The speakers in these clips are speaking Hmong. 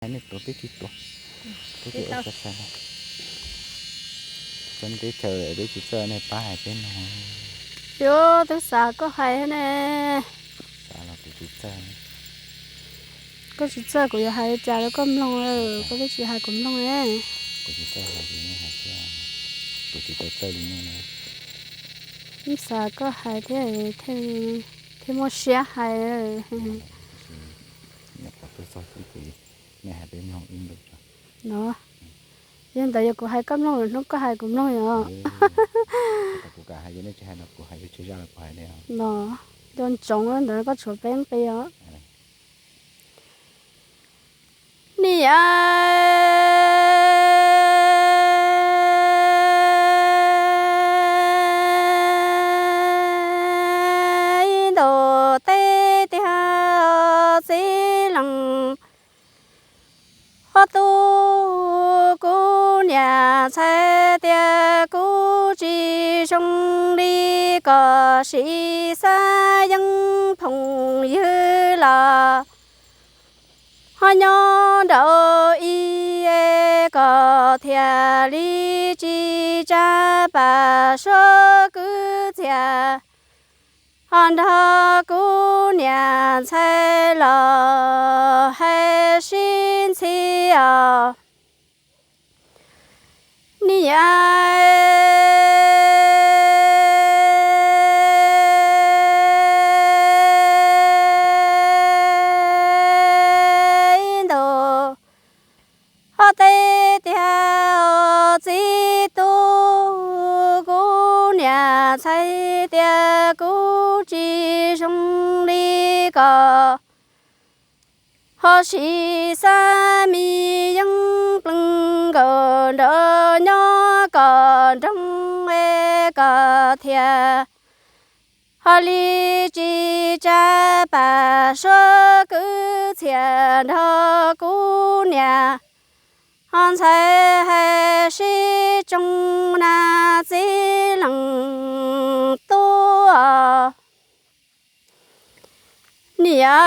Nej tuav peb tsis tuav, peb tsis ua sai sai. Txawj teb chaws peb tsis txawj, nej pab hais peb mloog. Yuav twb xav koj hais ne. Xav los kuv tsis txawj. Koj tsis txawj kuv yuav hais li cas rau koj mloog, koj twb tsis hais kuv mloog ne. Kuv tsis txawj hais, kuv yeej hais xwb. Kuv tsis tau txawj li nej na. Twb xav koj hais thiab, thiaj muaj siab hais. Nyuam qhuav tuaj txog xwb ces nej hais peb mloog ib ntus tso. No, yog ntawd yog kuv hais koj mloog, hnub koj hais kuv mloog yom. Kuv kam hais ces nej tsis hais no kuv hais, yuav tseg zaj los kuv hais li. No, nco ntsoov ntawd koj tshuav peb nqi os. Niam, ib ntus teb tiag txiv leej, ho tu kuv niam ntxhais tias kuv tsis zoo li kom sim xav yeej phooj ywg los ho nyob nraud ib, kom thiaj li tsis tsa pam suab kwv txhiaj, ho nrog kuv niam ntxhais los hais sib ntxhi os. Niam, ib ntus ho teb tiag txiv tub, kuv niam ntxhais tias kuv tsis zoo li kom ho sim xav mi yeej plees nkaus nrog nyob kom nroog es kom thiaj ho li tsis tsa pam suab kwv txhiaj nrog kuv niam ho ntxhais hais sib tsoom na txiv leej tub. Niam,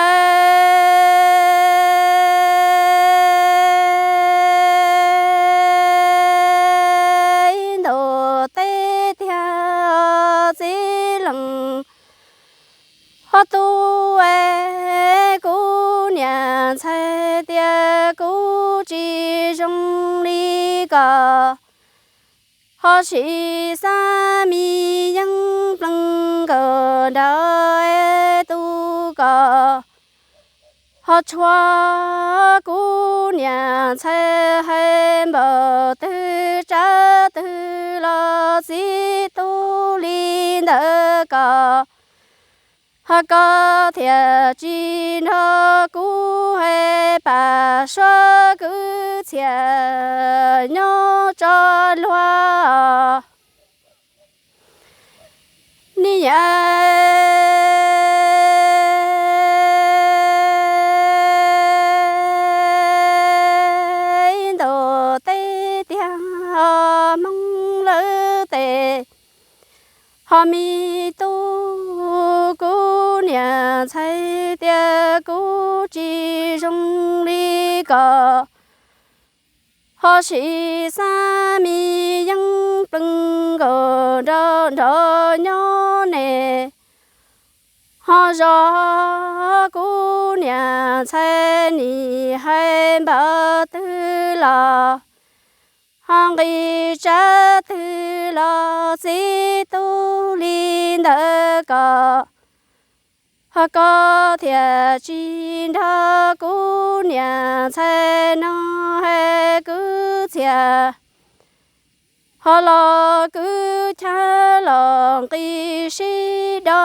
ib ntus teb tiag txiv leej, ho tu es kuv niam ntxhais tias kuv tsis zoo li kom ho sim xav mi yeej plees nkaus nrog es tu kom ho tshuav kuv niam ntxhais hais npaum twg tsawv twg los txiv tub li ntawd kom ho koj thiaj tsis nrog kuv hais pam suab kwv txhiaj nyob tso luag. Niam, ib ntus teb tiag Hmoob lawv tes ho mi tub, kuv niam ntxhais tias kuv tsis zoo li kom ho sim xav mi yeej plees nkaus nrog nrog nyob ne. Ho zov kuv niam ntxhais nim hais npaum twg los ho nqis tsawv twg los txiv tub li ntawd kom ho koj thiaj tsis nrog kuv niam ntxhais no hais kwv txhiaj ho los kwv chab los nqis sib do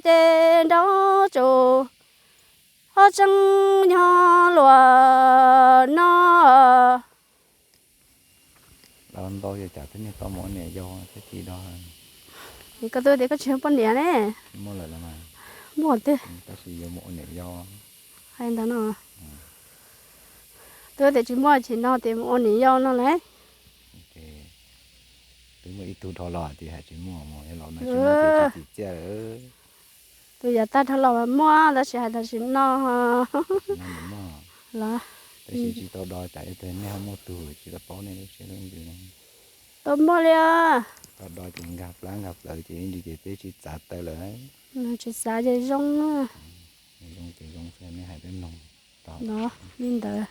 ces nrog tsuas ho tseeb nyob luag no. Los ntau yog cas twb niag tau mus ua niam yau thiab tsis do. Es koj twb tias koj tsis muaj poj niam ne. Muaj lawm los mas. Muaj tiag. Tab sis yuav mus ua niam yau. Hais ntawd no. Twb tias tsis muaj tsis no tias mus ua niam yau no lauj. Twb muaj ib tug dhau los tias hais tsis muaj mus, yog laus no tsis muaj ces tsis txim txiaj lawm. Tus yav tag dhau los mas muaj tab sis hais tam sim no los. Tab sis tsis tau do tsam ib tag nej ho muaj tug tsis tau paub nej lub siab lub ntsws ne. Tau muaj li os. Tau do ces nkag plab nkag plawv ces ib ntsis ces peb tsis txav taw lawm. Tsis txav ces zoo. Zoo ces zoo xwb, nej hais peb mloog tau li ntawd.